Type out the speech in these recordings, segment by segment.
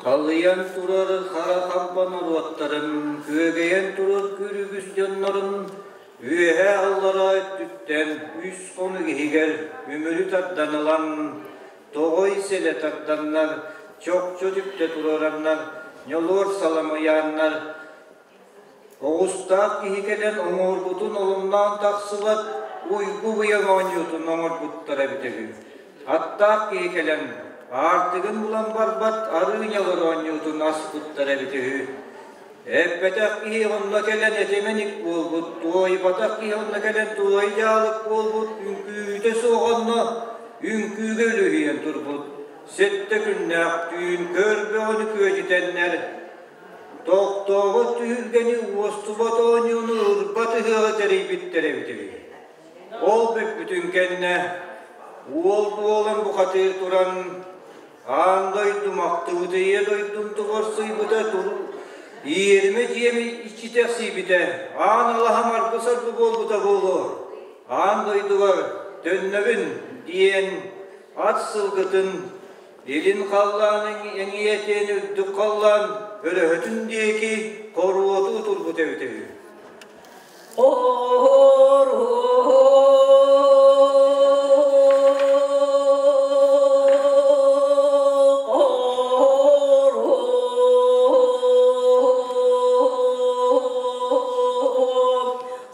Халыйан турар хара хампа норуоттарын, күөгэйэн турар күрүгүс дьоннорун үөһээ аллараа өттүттэн үс хонук иһигэр үмүрү тардан ылан, тоҕой сэлэ тарданнар, чохчо түптэ туруораннар, ньолуор саламыйааннар, Оҕустаах киһи кэлэн оҥорбутун оломноон тахсыбат уйгу-быйаҥ оонньуутун оҥорбуттара эбитэ үһү. Аттаах киһи кэлэн аартыгын булан барбат арыынньалар оонньуутун аспыттара эбитэ үһү. Эппэтэх киһи онно кэлэн этимэник буолбут, туойбатах киһи онно кэлэн туой дьаалык буолбут, үҥкүүтэ суох онно үҥкүүгэ үлүһүйэн турбут. Сэттэ күннээх түүн көр бөҕөнү күөдьүтэннэр Тохтообот түһүлгэни уостубат оонньууну ырбат ыһыаҕы тэрийбиттэр эбит үһү. Ол бүппүтүн кэннэ уол буолан бухатыыр туран аан дойду махтыбыт ийэ дойдум тугорсуйбута иэримэ дьиэм иччитэхсийбитэ аан алаһам аргы-саргы буолбута буолуо аан дойдубар төннөбүн диэн ат сылгытын Илин халлаан эҥийэтин үрдүк халлаан өрөһөтүн диэки хоруотуу турбут эбитэ үһү.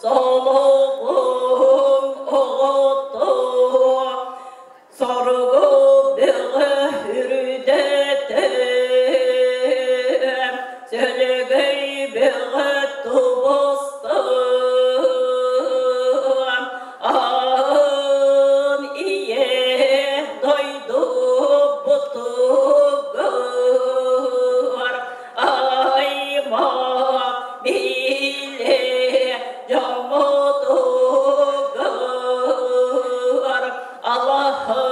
Солоҕум оҕото Соругу бөҕө үрдэтэ, сөлөгөй бөҕө тубуста, аан ийэ дойду бутугар аймах билэ дьоммутугар Алаһа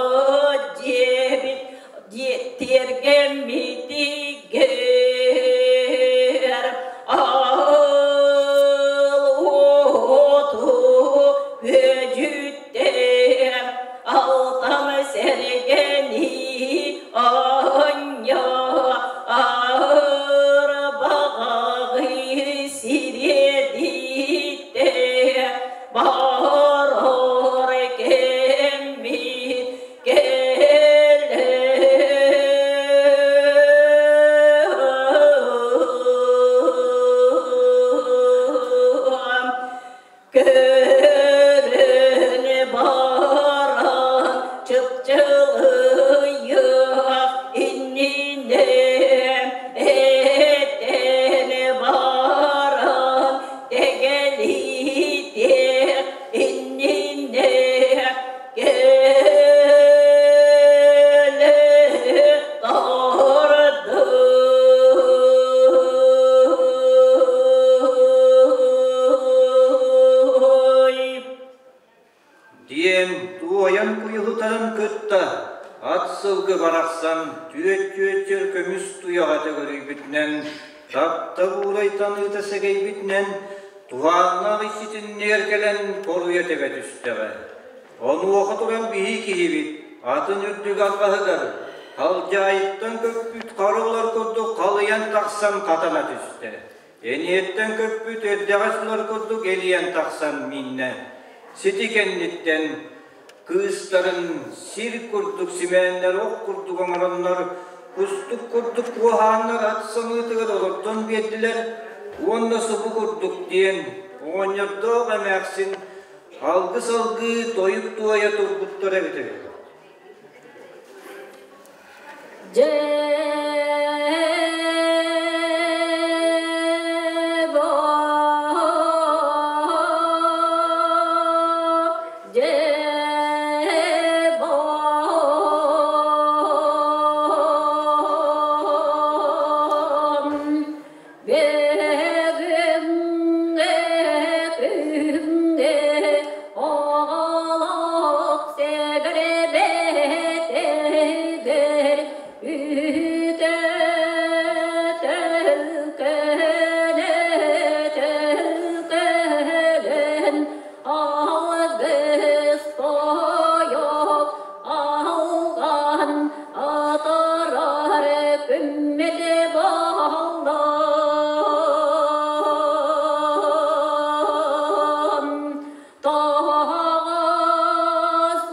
диэбит тиэргэммитигэр аал уоту күөдьүттэ алтан сэргэни анньа арбаҕаҕы сириэдиттэ Барар кэммит кэлэ Көрөн баран чыпчылыйыах иннинэ этэн баран Тэгэлиитиэх иннинэ кэлэ тардый. Диэн туойан куйуһутарын кытта ат сылгы барахсан түөт-түөччөр көмүс туйаҕа төгүрүйбүтүнэн Таптал уурай таныыта сэгэйбитинэн, туһааннаах иччитиннигэр кэлэн хоруйа тэбэ түстэҕэ. Онуоха туран биһи киһибит атын үрдүк алҕаһыгар халдьаайыттан көппүт хара улар курдук халыйан тахсан хатана түстэ. Эниэттэн көппүт эрдэҕэс улар курдук элийэн тахсан мииннэ. Сити кэнниттэн Кыыстарын сир курдук симээннэр ох курдук оҥороннор, кустук курдук куоһааннар ат самыытыгар олордон биэрдилэр уонна субу курдук диэн оҕонньордоох эмээхсин алгыс-алгыы тойук туойа турбуттар эбит үһү. Дьэ Оҕолох сэгэрбэтигэр Үүммэтэ буоллун, тоҕус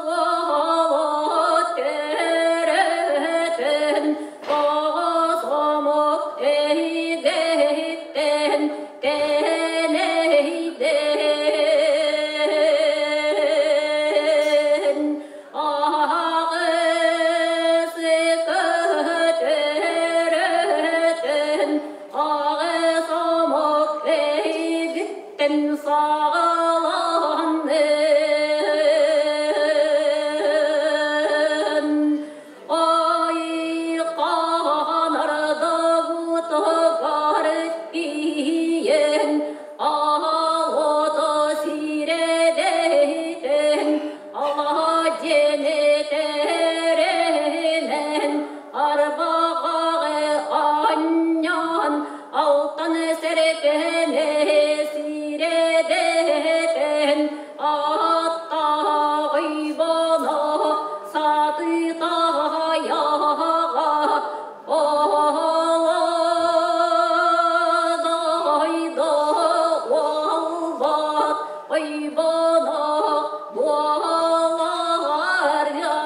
уолу төрөтөн, тоҕус омук эйгэттэн тэнэйдин. Аҕыс көтөрөтөн, аҕыс омук эйгиттэн саҕаланнын. Ой, ханардабытыгар тиийэн, аҕата сирэдэйтэн, Алаадьыны тэринэн, арбаҕаҕы анньан, алтан сэргэни сирэдэтэн, аттаах ойбоно сатыы таһайаҕа Оладайда уолбат ойбоно буоларга.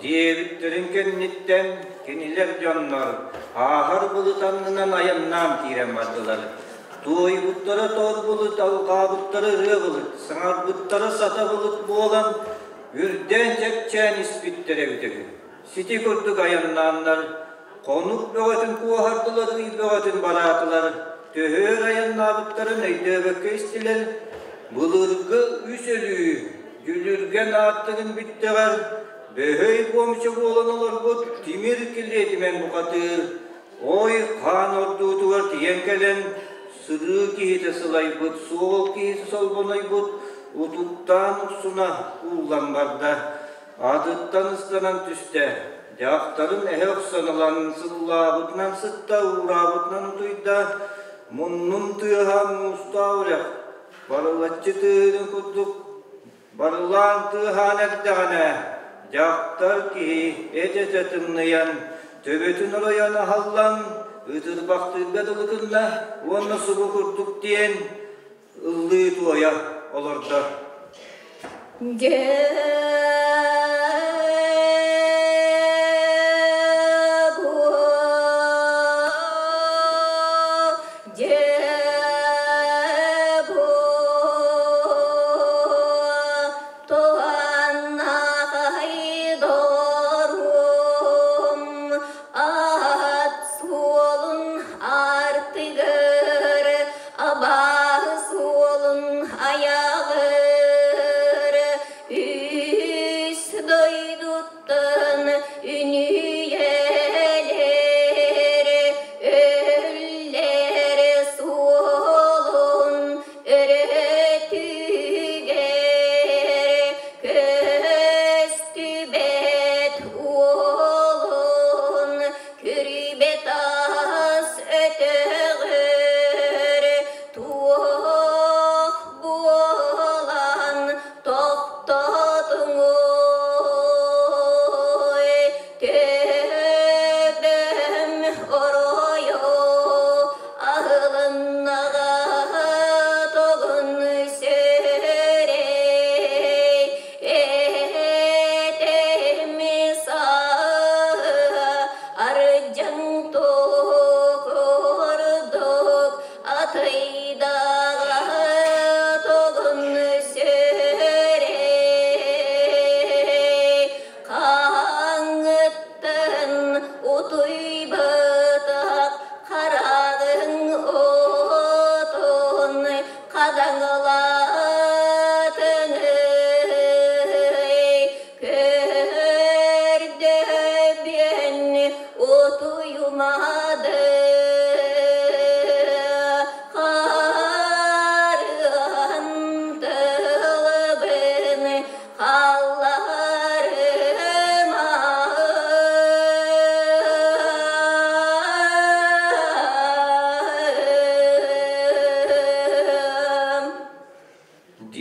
Диэбиттэрин кэнниттэн кинилэр дьоннор ааһар былыт аннынан айаннаан киирэн бардылар. Туойбуттара тор былыт, алҕаабыттара ырыа былыт, саҥарбыттара сата былыт буолан, үрдээн чэпчээн испиттэр эбитэ үһү. Сити курдук айаннааннар, хонук бөҕөтүн куоһардылар, ый бөҕөтүн бараатылар, төһө өр айаннаабыттарын өйдөөбөккө истилэр, былыргы үс өлүү Дьүлүргэн ааттарын бүттэҕэр бөһөй буомча буолан олорбут тимир килиэтимэн бухатыыр ой хаан ордуутугар тиийэн кэлэн сырыы киһитэ сылайбыт, суол киһитэ солбонойбут утуктаан уксуна ууллан барда. Атыттан ыстанан түстэ. Дьахтарын эһэ охсон ылан сыллаабытынан сытта, уураабытынан утуйда. Муннун тыаһа муустаах үрэх Барылаччы тыаһын курдук барылаан тыаһаан эрдэҕинэ, дьахтар киһи эт-этэ тымныйан, төбөтүн оройон аһаллан, ытырбахтыырга дылы гынна уонна субу курдук диэн ыллыы туойа олордо. Аат суолун артыгар абааһы суолун айаҕыр үс дойдуттан үнүйэлэр өллөр.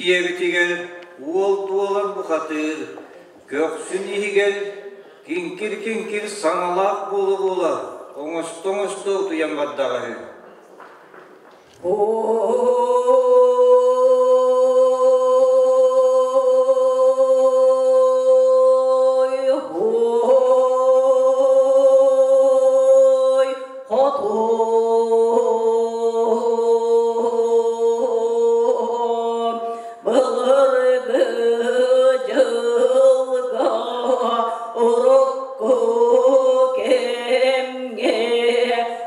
Диэбитигэр уол дуолан бухатыыр, көхсүн иһигэр киҥкир-киҥкир саҥалаах буола-буола оҥосто-оҥосто утуйан бардаҕа үһү. Ой, хотун, былыргы дьылга урукку кэмҥэ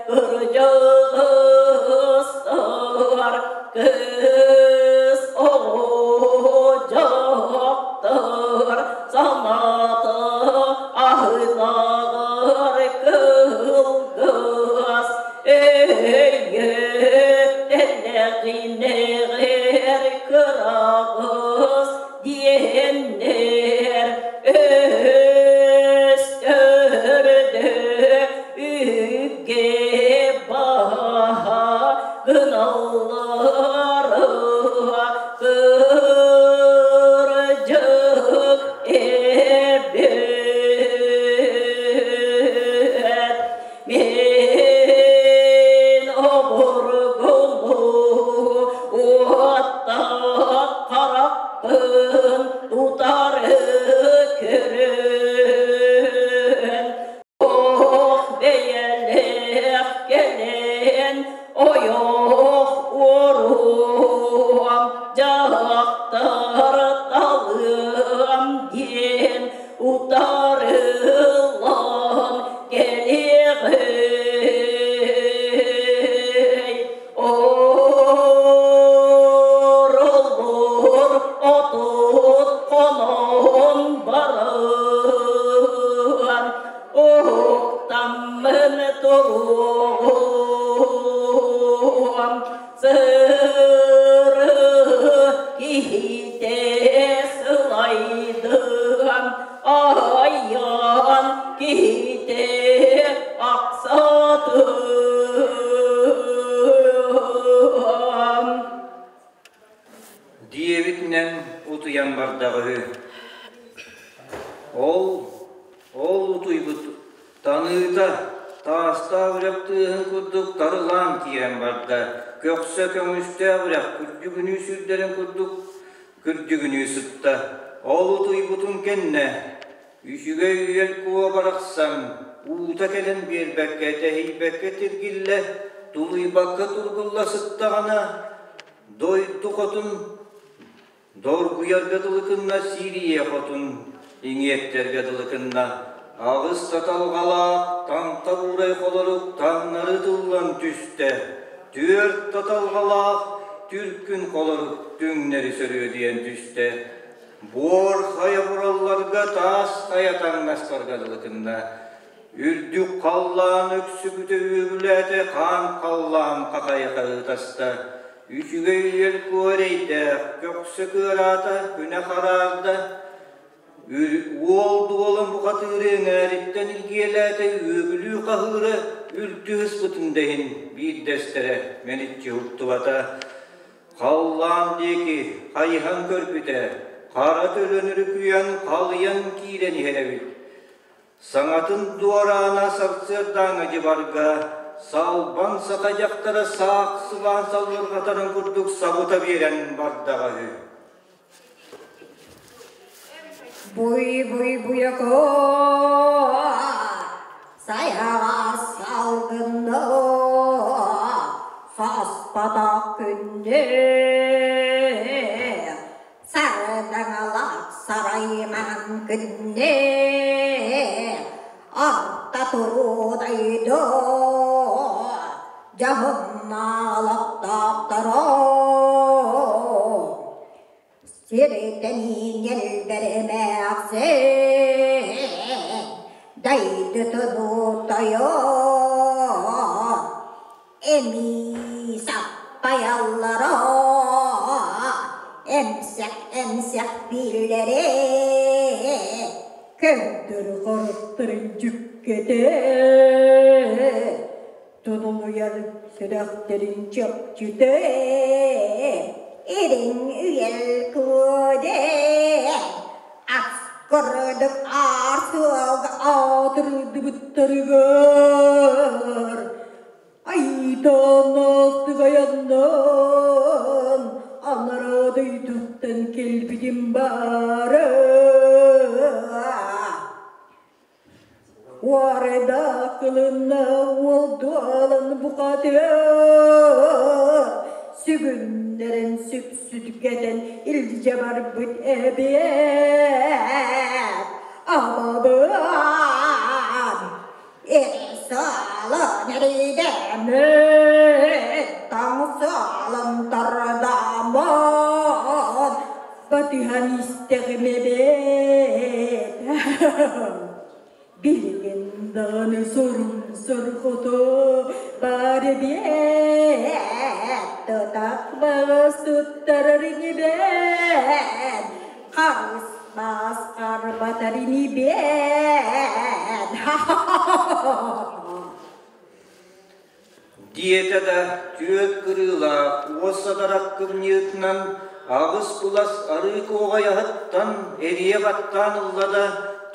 кырдьаҕастар кыыс оҕо дьахтар санаата аһынаҕар кылгас өйө тэллэҕинэҕэр кыраҕас диэннэр өстөрдө үгэ баһа гыналлара кырдьык эбит. Мин обургуну уоттаах харахпын утары көрөн, ох бэйэлээх кэлэн ойох уоруом, дьахтар талыам диэн утарыллан кэлиэҕэй. Ороллор 30 хонон баран, уһуктаммын туруом. Сыры киһитэ сылайдым, айан киһитэ ахсатым. Диэбитинэн утуйан бардаҕа үһү. Ол, ол утуйбут таныыта таастаах үрэх тыаһын курдук тарылаан киирэн барда. Көхсө көҥүстээх үрэх күрдьүгүнүү сүрдэрин курдук күрдьүгүнүү сытта. Ол утуйбутун кэннэ үчүгэй үөл куо барахсан уута кэлэн биэрбэккэ, тэһийбэккэ тиргиллэ, тулуйбакка тургулла сыттаҕына, дойду хотун Доргуйарга дылы гынна Сиирийэ хотун, иҥиэттэргэ дылы гынна аҕыс таталҕалаах таҥха буурай холорук таҥнары тыллан түстэ, түөрт таталҕалаах түркүн холорук түҥнэри сөрүөдүйэн түстэ, буор хайа буралларга таас хайа таҥнастарга дылы гынна, үрдүк халлаан өксүкүтэ үөгүлээтэ, хаан халлаан хахайа хаһыытаста, үчүгэй үөл куо эрэйдээх, көхсө кыараата, күнэ хараарда, уол дуолан бухатыыры эҥээриттэн илгиэлээтэ, үөгүлүү хаһыыра үлтү ыспытын да иһин биирдэстэрэ мэличчи уһуктубата. Халлаан диэки хайыһан көрбүтэ, хара төлөн өрүкүйэн халыйан киирэн иһэр эбит. Саҥатын дуораана сарсыардааҥы дьыбарга салбаҥ саха дьахтара саах сыбаан саллырҕатарын курдук сабыта биэрэн бардаҕа үһү. Буй-буй буйако сайаҕас салгынна саспатах күннэ сардаҥалаах сарайман күннэ орто туруу дойду дьоһуннаалахтаахтара сириттэн ньэлбэримээхсин дойдутунуу тойон эмиий саппайаллара эмсэх-эмсэх бииллэрэ көрдөр харахтарын дьүккэтэ тунуйар сүрэхтэрин чэпчэтэ. Ириҥ үйэл куодэн ас курдук аар суолга аатырдыбыттарыгар Айтааннаахтык айаннаан анараа дойдуттан кэлбитим баара. Уорайдаах кылынна уол дуолан бухатыар, сүгүннэрэн сүпсүргэтэн илдьэ барбыт эбиэт. Абабыан Саалан эридэммит, таҥ саалан тардаммыт, батыһан истэҕим эбээт. Билигин даҕаны сорум сорҕото баар эбээт, тутах баҕас туттарар инибэт, харыс Маас харбатар инибэт. Диэтэ да түөрт кырыылаах уос сатарах кымньыытынан аҕыс кулас арыы куоҕайаһыттан эрийэ баттаан ылла да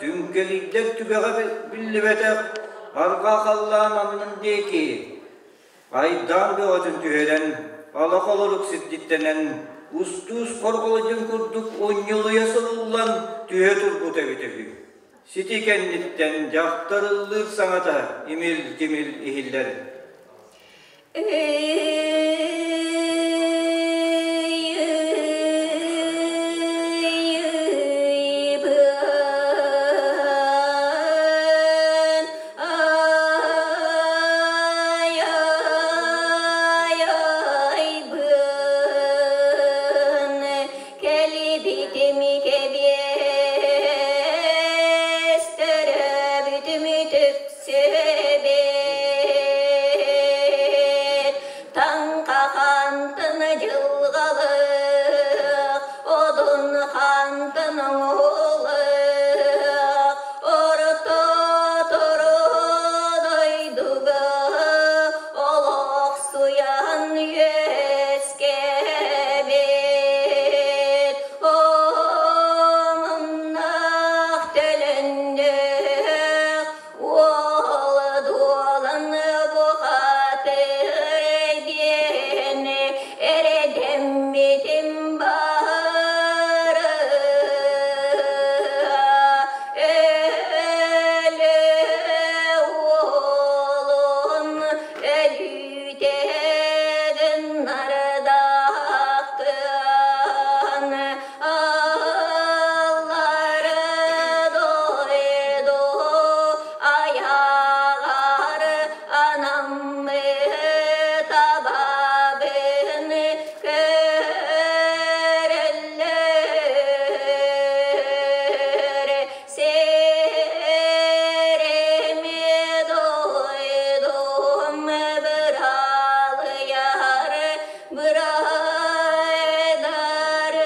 түҥкэлийдэр түгэҕэ биллибэтэх арҕаа халлаан аннын диэки Айдаан бөҕөтүн түһэрэн, ала холорук сирдиттэнэн, устуус хорҕолдьун курдук унньулуйа сылыллан түһэ турбут эбитэ үһү. Сити кэнниттэн дьахтар ыллыыр саҥата имил-тимил иһиллэр. Кэлибитим кэбиэс төрөөбүтүм үтүксүбүт Таҥха хантан дьылҕалык одун хантан оҥоһулук орто туру дойдуга олохсуйан үөскээбит омуннаах төлөннөөх Уол дуолан бухатыр диэн эрэдэммитим баара өлө уолун өлүүтэ гыннардаахтыан Аллары дойду айаҕар анаммыт абабын көрөллөр сирим дойдум быралыйар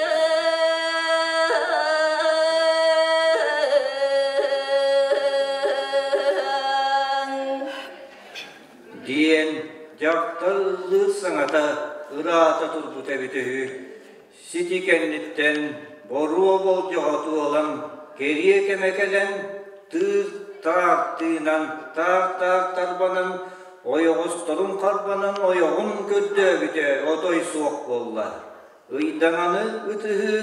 Диэн дьахтар ыллыыр саҥата ыраата турбута эбитэ үһү. Сити кэнниттэн боруо болдьоҕо туолан, кэриэ кэмэ кэлэн, тыыр-таах тыынан, таах-таах тарбанан, ойоҕосторун харбанан ойоҕун көрдөөбүтэ отой суох буолла. Ыйдаҥаны ытыһыы,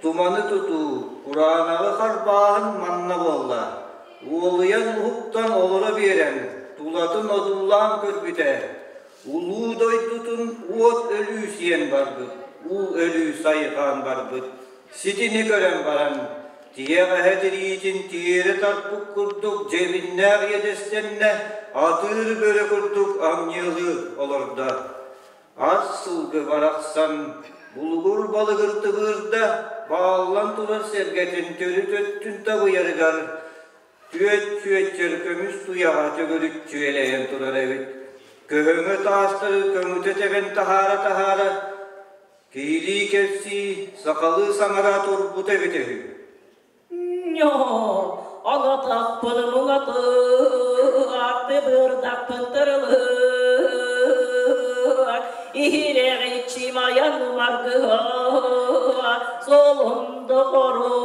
туманы тутуу, кураанаҕы харбааһын манна буолла. Уолуйан уһуктан олоро биэрэн, тулатын одуулаан көрбүтэ, улуу дойдутун уот өлүү сиэн барбыт, уу өлүү сайҕаан барбыт. Ситини көрөн баран, тиһэх эһэ тириитин тиэрэ тарпыт курдук дьэбиннээх иэдэстэннэ, атыыр бөрө курдук амньыалыы олордо. Ас сылгы барахсан булугур балыгыр тыбыырда, бааллан турар сэргэтин төрүт өттүн табыйарыгар түөт чүөччэр көмүс туйаҕа төгүрүччү элэйэн турар эбит. Көһөҥө таастары көҥүтэ тэбэн таһаара-таһаара, киһилии кэпсии, сахалыы саҥара турбута эбитэ үһү. Ньоо, аҥатахпын муҥатык, бырдахпын тырылык, Иһирэҕиччи майан маргыһа, Солун доҕору,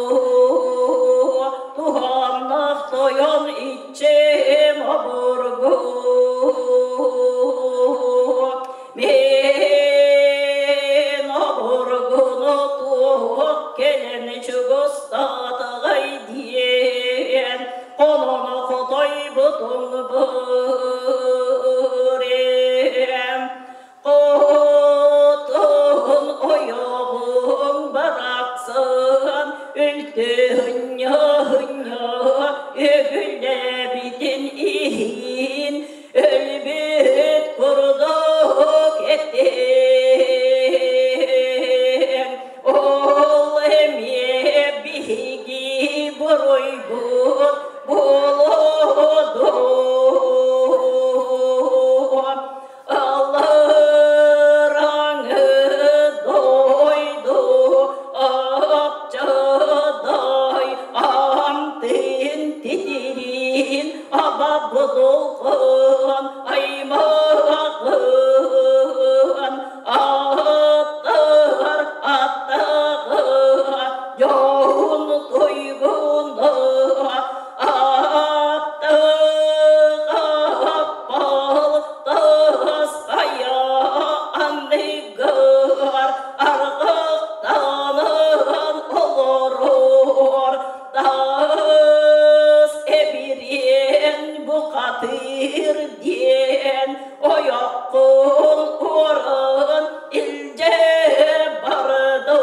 Туһаннах тойон иччим обургу. Мин обургуну туох кэлэн чугастаатаҕай диэн, Холоно хотойбутун бырем. Хотун ойоҕуҥ барахсан үлтүһүнньэ-һынньа үгүлээбитин иһин өлбүт курдук этиҥ. Ол эмиэ биһиги буруйбут буолуо дуо? Аллараҥы дойду апчадай антын титирин аба будулган аймагын аттар аттаға жауын тойгуна аттыға балтас қая анныгар арғықтанын олорор тас эбириэн бухатыр диэн ойоххун уоран илдьэ бардым.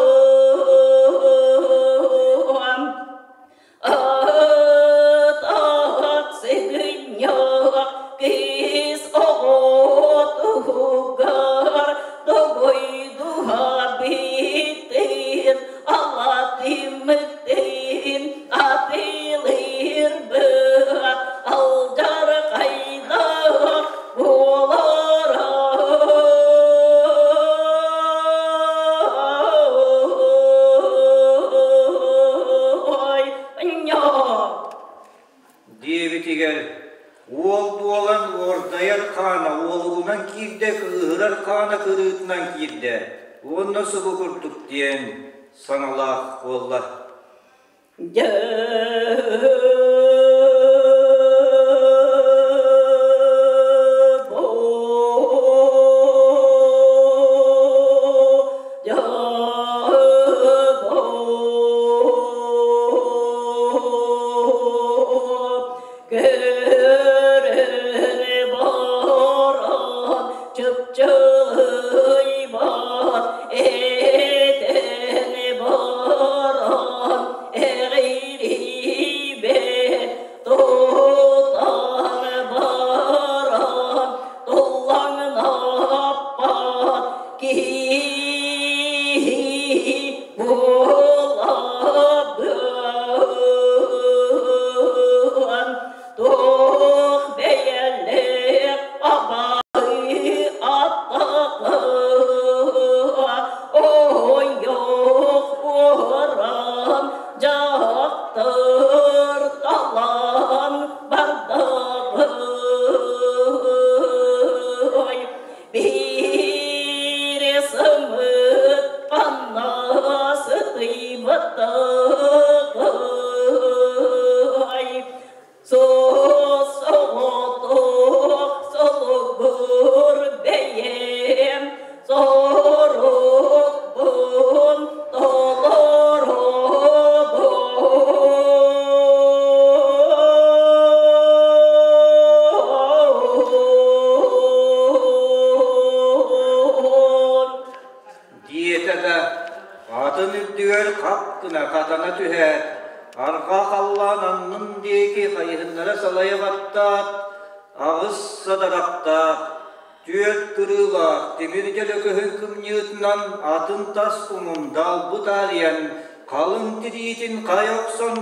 Атах сыгынньах кыыс оҕотугар догойдуһа битин алатымытын атыылыырбыт алдьархайдаах буолара. Диэбитигэр уол буолан уордайар хаана уолугунан киирдэ, кыыһырар хаана кырыытынан киирдэ уонна субу курдук диэн саҥалаах буолла. Дьэ Көрөн баран чыпчылыйбат этэн баран эҕирийбэ тутан баран туллаҥнаппат киһи буолабын. Туох бэйэлээх абаһы аттаҕа ойох уоран дьахтар талан бардаҕай. Биир сымыт ханна сытыйбатаҕай. Соҕотох солугур бэйэм сорукпун толоробун. Диэтэ да, атын үрдүгэр хап гына хатана түһээт, арҕаа халлаан аннын диэки хайыһыннара салайа баттаат, аҕыс садарахтаах, түөрт кырыылаах тимир дьөлөкөһүн кымньыытынан атын тас умун далбыт арыйан, халыҥ тириитин хайа охсон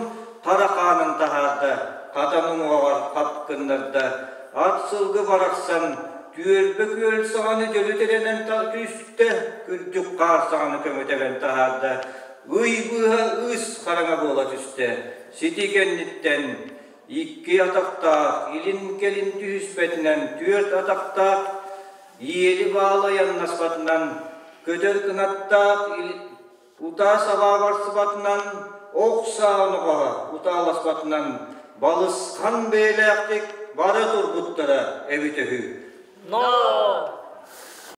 таракаанын таһаарда, хатан уҥуоҕар хап гыннарда, ат сылгы барахсан түөлбэ күөл саҕаны дьөлү тирэнэн түстэ, күрдьүк хаар саҕаны көмүтэлэн таһаарда, ый быыһа ыс хараҥа буола түстэ. Сити кэнниттэн икки атахтаах, илин-кэлин түһүспэтинэн түөрт атахтаах Иэли-баалы айаннаспатынан, көтөр кынаттаах утаа сабаа барсыбатынан, ох саа оноҕоһо утааласпатынан балысхан бэйэлээхтик бара турбуттара эбитэ үһү. Но!